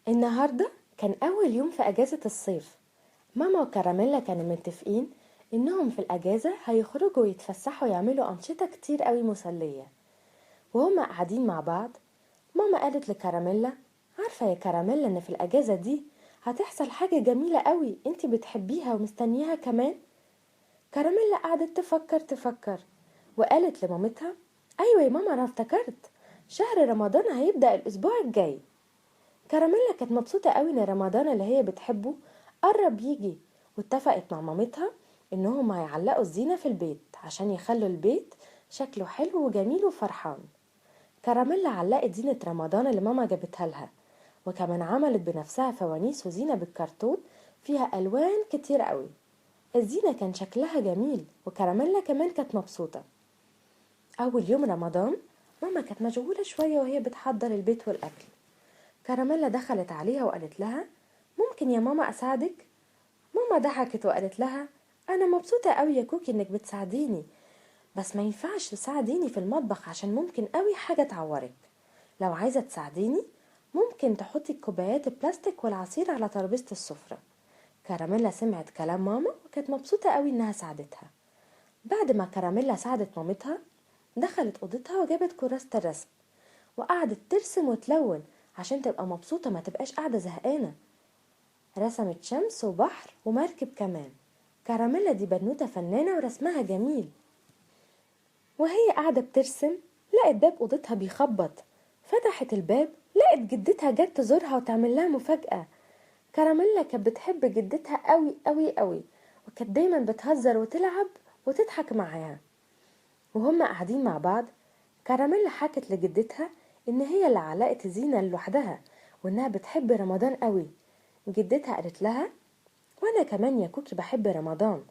النهاردة كان أول يوم في أجازة الصيف. ماما وكراميلا كانوا متفقين إنهم في الأجازة هيخرجوا ويتفسحوا ويعملوا أنشطة كتير قوي مسلية. وهما قاعدين مع بعض ماما قالت لكراميلا: عارفة يا كراميلا إن في الأجازة دي هتحصل حاجة جميلة قوي انتي بتحبيها ومستنياها كمان؟ كراميلا قعدت تفكر وقالت لمامتها: أيوة يا ماما، أنا افتكرت شهر رمضان هيبدأ الأسبوع الجاي. كراميلا كانت مبسوطة قوي إن رمضان اللي هي بتحبه قرب يجي، واتفقت مع مامتها إنهم هيعلقوا الزينة في البيت عشان يخلوا البيت شكله حلو وجميل وفرحان. كراميلا علقت زينة رمضان اللي ماما جابتها لها، وكمان عملت بنفسها فوانيس وزينة بالكرتون فيها ألوان كتير قوي. الزينة كان شكلها جميل وكراميلا كمان كانت مبسوطة. أول يوم رمضان ماما كانت مشغولة شوية وهي بتحضر البيت والأكل. كراميلا دخلت عليها وقالت لها: ممكن يا ماما أساعدك؟ ماما ضحكت وقالت لها: أنا مبسوطة قوي يا كوكي إنك بتساعديني، بس ما ينفعش تساعديني في المطبخ عشان ممكن قوي حاجة تعورك. لو عايزة تساعديني ممكن تحطي الكوبايات البلاستيك والعصير على ترابيزة السفرة. كراميلا سمعت كلام ماما وكانت مبسوطة قوي إنها ساعدتها. بعد ما كراميلا ساعدت مامتها دخلت أوضتها وجابت كراسة الرسم وقعدت ترسم وتلون عشان تبقى مبسوطة ما تبقاش قاعدة زهقانة. رسمت شمس وبحر ومركب كمان. كراميلا دي بنوتة فنانة ورسمها جميل. وهي قاعدة بترسم لقت باب أوضتها بيخبط. فتحت الباب لقت جدتها جت تزورها وتعمل لها مفاجأة. كراميلا كانت بتحب جدتها قوي قوي قوي، وكانت دايما بتهزر وتلعب وتضحك معاها. وهم قاعدين مع بعض كراميلا حكت لجدتها إن هي اللي علقت زينة لوحدها وإنها بتحب رمضان قوي. جدتها قالت لها: وأنا كمان يا كوكي بحب رمضان،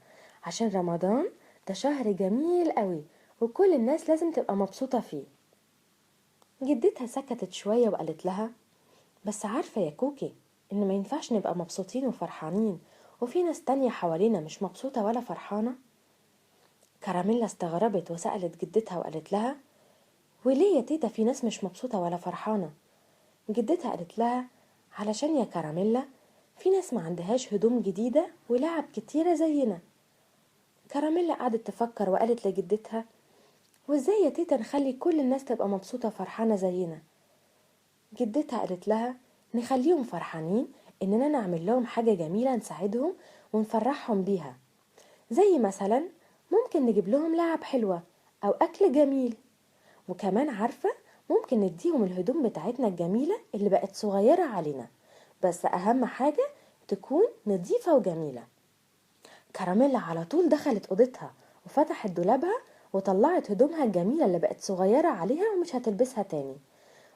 عشان رمضان ده شهر جميل قوي وكل الناس لازم تبقى مبسوطة فيه. جدتها سكتت شوية وقالت لها: بس عارفة يا كوكي إن ما ينفعش نبقى مبسوطين وفرحانين وفي ناس تانية حوالينا مش مبسوطة ولا فرحانة. كراميلا استغربت وسألت جدتها وقالت لها: وليه يا تيتا في ناس مش مبسوطة ولا فرحانة؟ جدتها قالت لها: علشان يا كراميلا في ناس ما عندهاش هدوم جديدة ولعب كتيرة زينا. كراميلا قعدت تفكر وقالت لجدتها: وازاي يا تيتا نخلي كل الناس تبقى مبسوطة وفرحانة زينا؟ جدتها قالت لها: نخليهم فرحانين إننا نعمل لهم حاجة جميلة نساعدهم ونفرحهم بيها، زي مثلا ممكن نجيب لهم لعب حلوة أو أكل جميل، وكمان عارفة ممكن نديهم الهدوم بتاعتنا الجميلة اللي بقت صغيرة علينا، بس أهم حاجة تكون نظيفة وجميلة. كراميلا على طول دخلت أوضتها وفتحت دولابها وطلعت هدومها الجميلة اللي بقت صغيرة عليها ومش هتلبسها تاني،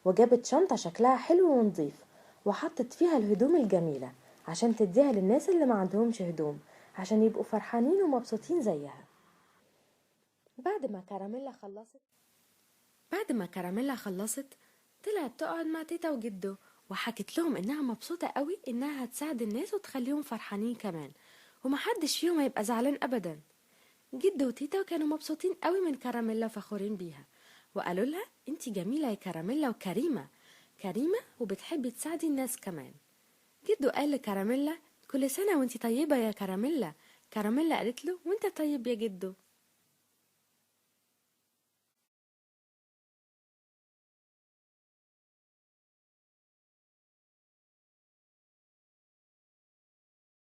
وجابت شنطة شكلها حلو ونظيف وحطت فيها الهدوم الجميلة عشان تديها للناس اللي ما عندهمش هدوم عشان يبقوا فرحانين ومبسوطين زيها. بعد ما كراميلا خلصت طلعت تقعد مع تيتا وجدو وحكت لهم انها مبسوطة قوي انها هتساعد الناس وتخليهم فرحانين كمان ومحدش فيهم هيبقى زعلان ابدا. جدو وتيتا كانوا مبسوطين قوي من كراميلا وفخورين بيها وقالوا لها: انتي جميلة يا كراميلا وكريمة كريمة وبتحبي تساعدي الناس كمان. جدو قال لكراميلا: كل سنة وانتي طيبة يا كراميلا. كراميلا قالت له: وانت طيب يا جدو.